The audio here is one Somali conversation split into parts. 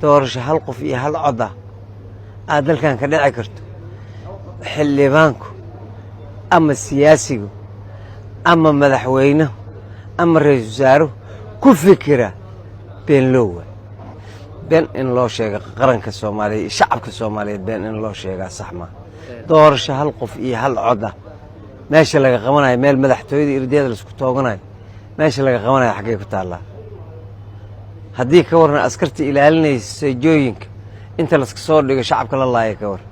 Doorasho hal qof iyo hal cod ah aad dalkan ka dhici karto. Xildhibaanku ama siyaasigu ama madaxweynuhu ama ra-iisul wasaaruhu ku fikira beenloowa. Been in loo sheega qaranka Soomaaliya iyo shacabka Soomaaliyeed, been in loo sheegaa sax maa. Doorasho hal qof iyo hal cod ah meesha laga qabanayo, meel madaxtooyada irdeeda laisku tooganayo, meesha laga qabanayo xaggay ku taallaa? Haddii ka warran askarta ilaalinaysa seejooyinka inta laska soo dhigo shacabka la laaya, ka war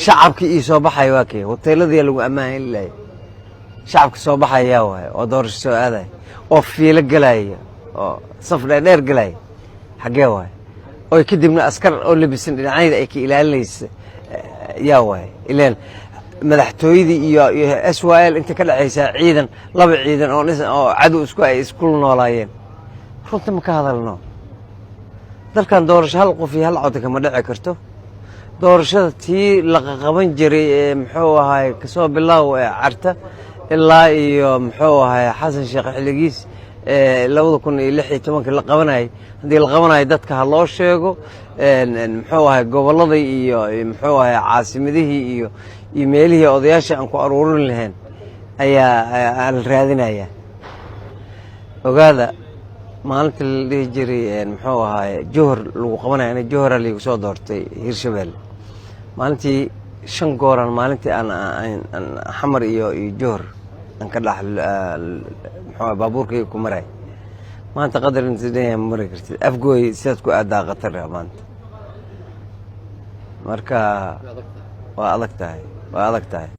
shacabka ii soo baxaya waa kee? Hoteeladiyaa lagu ammaan heli laaya. Shacabka soo baxayaa waay oo doorasho soo aadaya oo fiilo gelaya oo saf dheerdheer gelaya, xaggee waay? Oo kadibna askar oo labisan dhinacyada ay ka ilaalinaysa yaa waay? Ilaan madaxtooyadii iyo SYL inta ka dhexaysaa ciidan, laba ciidan oo oo cadow isku ay iskula noolaayeen. Runta ma ka hadalno? Dalkan doorasho hal qof iyo hal cod kama dhici karto. Doorashada tii la qaban jiray ee muxuu ahaay, kasoo bilaaw ee Carta ilaa iyo muxuu ahaay Xasan Sheekh xilligiis 2016-ka la qabanayay, haddii la qabanayo dadka ha loo sheego muxuu ahay gobolladii iyo muxuu ahay caasimadihii iyo meelihii odayaasha aan ku aruurin lahayn ayaa la raadinaya. Ogaada, maalinta la dhihi jiray muxuu ahaay Johor lagu qabanaya, ana Johora laigu soo doortay Hirshabelle. Maalintii shan gooraan maalintii aan Xamar iyo Johor aan ka dhex muxuu baabuurkayga ku maray. Maanta qadar inta dhan ma mari kartid. Afgooy sidaad ku aadaa khatar ah maanta. Marka waa adag tahay, waa adag tahay.